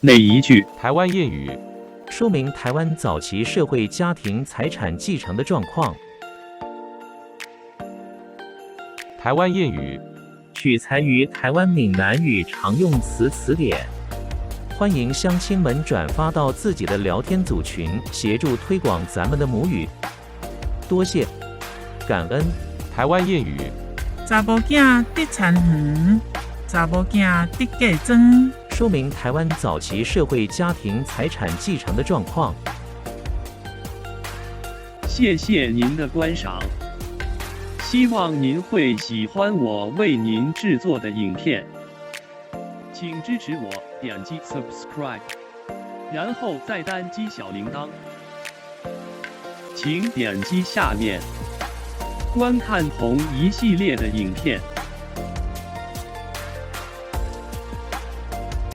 哪一句？台灣諺語。說明台灣早期社會家庭財產繼承的狀況。台灣諺語。取材於台灣閩南語常用詞詞典。歡迎鄉親們轉發到自己的聊天組群，協助推廣咱們的母語。多謝，感恩。台灣諺語。查某囝得田園，查某囝得嫁妝。說明台灣早期社會家庭財產繼承的狀況。謝謝您的觀賞，希望您會喜歡我為您製作的影片，請支持我點擊 subscribe，然後再單擊小鈴鐺。請點擊下面觀看同一系列的影片。